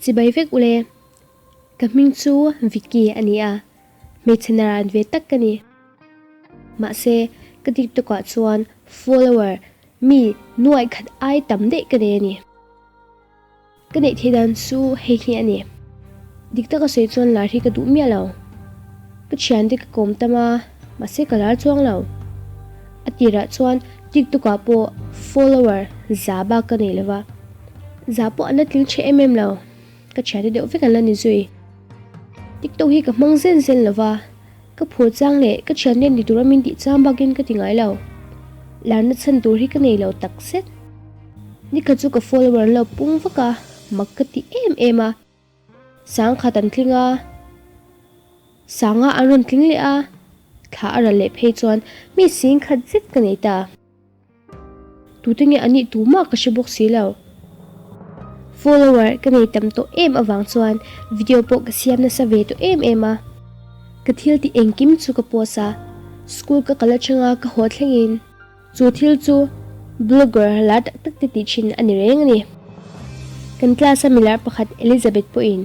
Chibai vek ule. Ka hming chu Vicky a ni a, hmeichhe naran ve tak ka ni. Mahse, ka TikTok ah chuan follower mi nuaih khat ai tam daih ka nei a ni. Ka neih theih dan chu hei hi a ni. Dik taka sawi chuan lar hi ka duh miah lo. Ka thiante ka kawm tam a, mahse ka lar chuang lo. A tirah chuan TikTok ah pawh follower za bak ka nei lo va, za pawh an la tling tha em em lo. Ka thiante deuh vek an la ni zui. TikTok hi ka hmang zen zen lo va, ka phur chang leh ka thiante ni tura min tih chang bakin ka ti ngai lo. Larna chhan tur hi ka nei lo takzet. Nikhat chu ka follower an lo pung vak a, mak ka ti em em a. Sangkhat an tling a, sanga an rawn tling leh a, thla a ral leh phei chuan mi singkhat zet ka nei ta. Tute nge anih tumah ka hre bawk si lo. Follower ka nei tam tawh em avang chuan video pawh ka siam nasa ve tawh em em a. Ka thil tih engkim chu ka post a, school ka kal atanga ka haw thlengin. Chu thil chu blogger lar tak tak te tih thin a ni reng a ni. Kan class a milar pakhat Elizabeth pawhin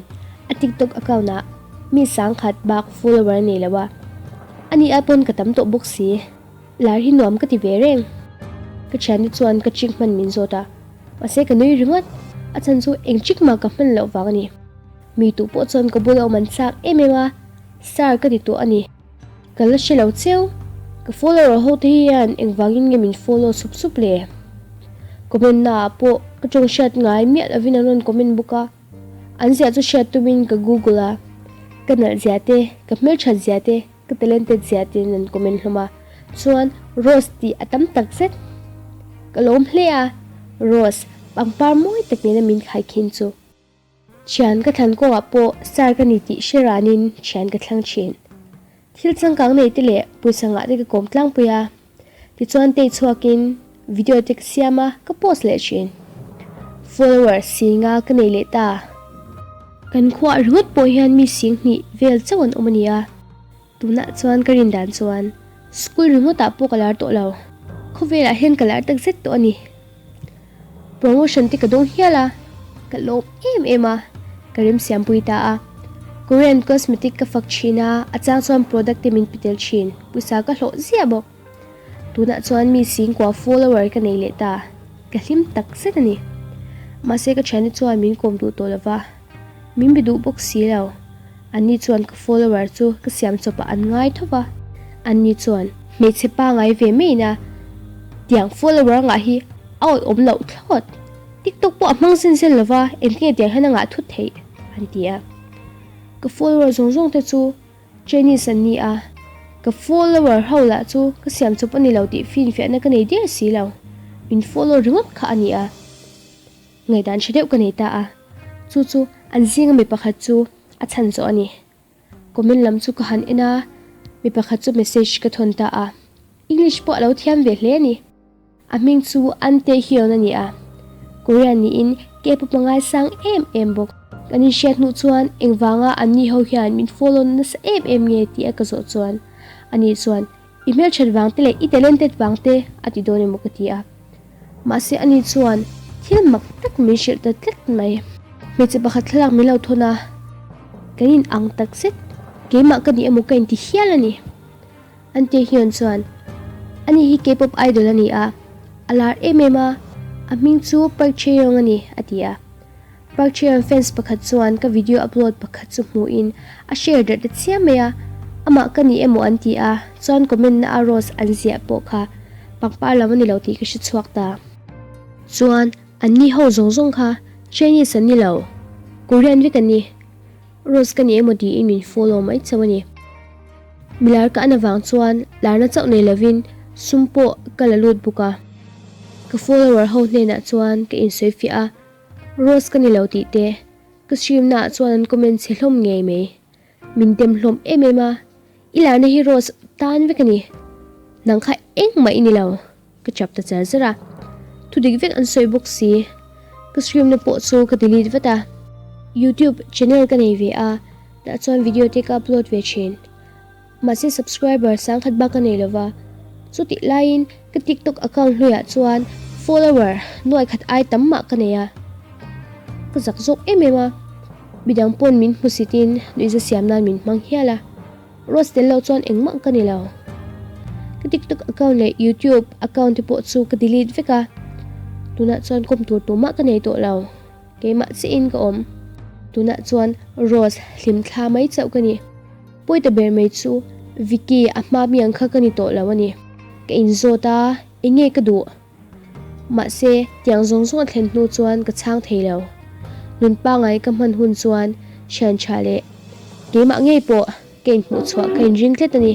a TikTok account ah mi sangkhat bak follower a nei lo a, ani ai pawn ka tam tawh bawk si. Lar hi nuam ka ti ve reng. Ka thiante chuan ka chik hman min zawt a, mahse ka nui ringawt. A chhan chu eng chik mah ka hman loh vang a ni. Mi tu pawh chuan ka bula awm an chak em em a, star ka ti tawh a ni. Ka la hre lo cheu. Ka follower ho te hian engvangin nge min follow sup sup le? Comment na ah pawh ka tawng hriat ngai miah lovin an rawn comment bawk a. An ziah chu hriat tumin ka google a, ka nalh zia te, ka hmelthat zia te, Ka talented zia tiin an comment hlawm a, chuan Rose tih a tam tak zet. Ka lawm hle a, Rose pangpar mawi tak nena min khai khin chu. Thian ka thlan kawngah pawh star ka ni tih hre ranin thian ka thlang thin. Thil changkang nei te leh pawisa ngah te ka kawm tlangpui a, tichuan tei chhuakin video te ka siam a, ka post leh thin. Follower singa ka nei leh ta. Kan khuah ringawt pawh hian mi sing hnih vel chauh an awm a nia. Tunah chuan ka rin dan chuan school ringawtah pawh ka lar tawh lo. Khawvelah hian ka lar tak zet tawh a ni. Promotion te ka dawng hial a, ka lawm em em a, ka remsiampui ta a. Korean cosmetic ka fak thin a, a chang chuan product te min pe tel thin, pawisa ka hlawh ziah bawk. Tunah chuan mi singkua follower ka nei leh ta, ka hlim tak zet a ni. Mahse ka thiante chuan min kawm duh tawh lova, min be duh bawk si lo. Anni chuan ka follower chu ka siam chawpah an ngai tho va, anni chuan hmeichhe pangai ve maina tiang follower ngah hi a awih awm loh thlawt. TikTok pawh a hmang zen zen lova, engtinge tiang hian a ngah thut theih? an ti a. Ka follower zawng zawng te chu Chinese an ni a, ka follower ho lah chu ka siam chawp a ni lo tih finfiahna ka nei der si lo, min follow ringawt kha a ni a. Ngaihdan hre deuh ka nei ta a, chu chu an zinga mi pakhat chu a chhan zawh a ni. Comment lam chu ka han en a, mi pakhat chu message ka thawn ta a, English pawh a lo thiam ve hle a ni. A hming chu An Tae Hyun a ni a, Korean niin K-pop a ngaisang em em bawk. Kan inhriat hnuh chuan engvanga anni ho hian min follow nasa em em nge tih a ka zawh chuan ani chuan I hmelthat vang te leh i talented vang te a ti dawn emaw ka ti a. Mahse ani chuan thil mak tak min hrilh ta tlat mai. Hmeichhe pakhat thlalak min lo thawn a, kan in ang tak zet, keimah ka ni emaw ka inti hial a ni. An tih hian chuan ani hi K-pop idol a ni a, a lar em em a, a hming chu Park Chae-young a ni a ti a. Park Chae-young fans pakhat chuan ka video upload pakhat chu hmuhin a share darh ta chiam mai a, amah ka ni emaw an ti a, chuan comment na a rose an ziah pawh kha pangpar lam a ni lo tih ka hre chhuak ta. Chuan anni ho zawng zawng kha Chinese an ni lo, Korean vek an ni. Rose ka ni emaw tiin min follow mai chauh a ni. Milar ka an avang chuan larna chauh nei lovin sum pawh ka la lut bawk a. Ka follower ho hnenah chuan ka insawi fiah a, Rose ka ni lo tih te, ka stream naah chuan an comment chhe hlawm ngei mai. Min dem hlawm em em a, I larna hi Rose tan vek a ni, nang kha engmah i ni lo, ka chap ta char char a. Thudik vek an sawi bawk si, ka stream na pawh chu ka delete vat a. YouTube channel ka nei ve a, tah chuan video te ka upload ve thin. Mahse subscriber sangkhat bak ka nei lova, chutih laiin ka TikTok account hluiah chuan follower nuaikhat ai tam mah ka nei a, ka zak zawk em em a. Midang pawn min hmusitin nuihza siam nan min hmang hial a. Rose tel lo chuan engmah ka ni lo. Ka TikTok account leh YouTube account te pawh chu ka delete vek a. Tunah chuan kawm tur tumah ka nei tawh lo. Keimah chiahin ka awm. Tunah chuan Rose hlim thla mai chauh ka ni. Pawi ta ber mai chu Vicky a hma mi ang kha ka ni tawh lo a ni. Ka inzawt a, enge ka duh? Mahse, tiang zawng zawng a thlen hnu chuan ka chhang thei lo. Nun pangai ka hman hun chuan thian tha leh keimah ngei pawh ka inhmuh chhuah ka inring tlat a ni.